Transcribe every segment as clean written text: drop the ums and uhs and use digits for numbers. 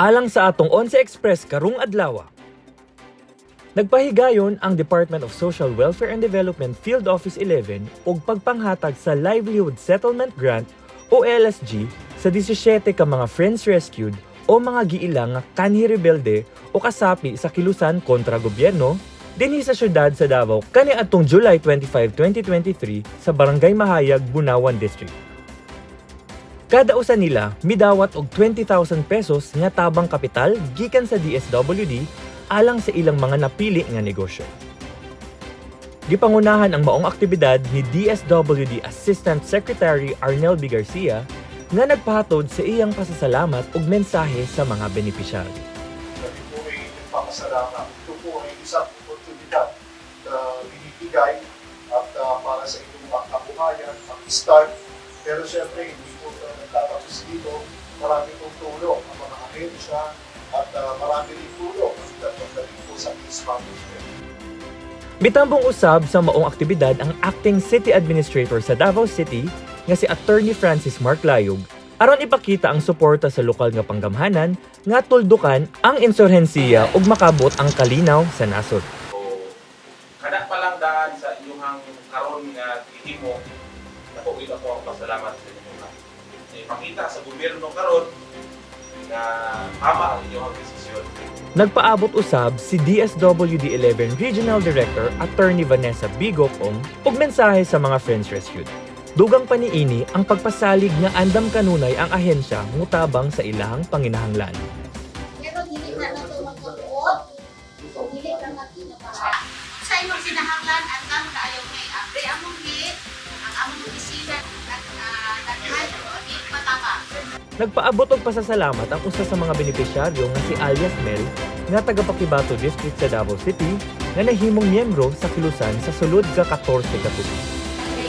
Alang sa atong Onse Express karong adlaw. Nagpahigayon ang Department of Social Welfare and Development Field Office 11 og pagpanghatag sa Livelihood Settlement Grant o LSG sa 17 ka mga friends rescued o mga giilang nga kanhi rebelde o kasapi sa kilusan kontra gobyerno dinhi sa syudad sa Davao kaniadtong July 25, 2023 sa Barangay Mahayag, Bunawan District. Kada usa nila midawat og 20,000 pesos nga tabang kapital gikan sa DSWD alang sa ilang mga napili nga negosyo. Gipangunahan ang maong aktibidad ni DSWD Assistant Secretary Arnel B. Garcia nga nagpahatod sa iyang pasasalamat ug mensahe sa mga benepisyaryo. Kami po ay nagpapasalamat. Ito po ay isang oportunidad na binibigay at para sa inyong kabuhayan, pag-start. Pero siyempre, hindi po ito nagtatapos dito. Marami pong tulong ang mga ahensya at marami rin tulong ang pagdating po sa case management. Mitambong usab sa maong aktibidad ang acting city administrator sa Davao City nga si Attorney Francis Mark Layog aron ipakita ang suporta sa lokal nga panggamhanan nga tuldukan ang insurhensiya ug makabot ang kalinaw sa nasod. So, kana pa lang daan sa inyong karon nga gihimo, dako gid ako ang pasalamat sa inyo. Na ipakita sa gobyerno karon nga tama ang inyong desisyon. Nagpaabot usab si DSWD 11 Regional Director Attorney Vanessa B. Gocong og mensahe sa mga friends rescued. Dugang pa niini ang pagpasalig nga andam kanunay ang ahensya mutabang sa ilahang panginahanglan. Pero dili na nato magkabuot, dili na nato nabaha. Sa imong sinahanglan, andam kaayo may abre among gate, ang among opisina at daghan kami matabang. Nagpaabot og pasasalamat ang usa sa mga benepisyaryo nga si alias Mel nga taga Paquibato District sa Davao City nga nahimong miyembro sa kilusan sa sulod ka 14 ka tuig. Okay.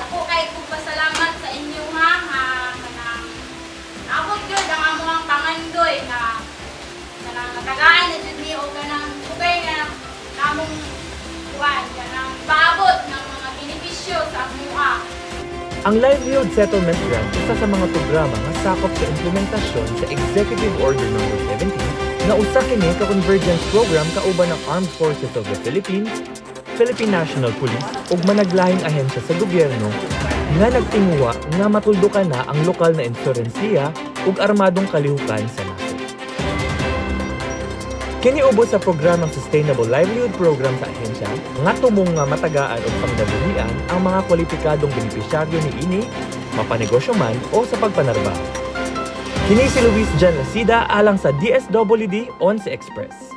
Ako kay kong pasalamat sa inyo ha, nga kanang naabot gyud ang among pangandoy nga kanang natagaan na jud ni og kanang dugay nga namong kuan kanang paabot ng mga benepisyo sa amoa. Ang Livelihood Settlement Grant, isa sa mga programa nga sakop sa implementasyon sa Executive Order No. 17 nga usa kini ka convergence program kauban ng Armed Forces of the Philippines, Philippine National Police ug managlahing ahensya sa gobyerno nga nagtinguha nga matuldukan na ang lokal na insurhensiya ug armadong kalihukan sa nasod. Kini ubos sa programang Sustainable Livelihood Program sa ahensya nga tumong nga matagaan og panginabuhian ang mga kwalipikadong benepisyaryo niini, mapanegosyo man o sa pagpanarbaho. Kini si Luis Jan Lasida alang sa DSWD 11 Express.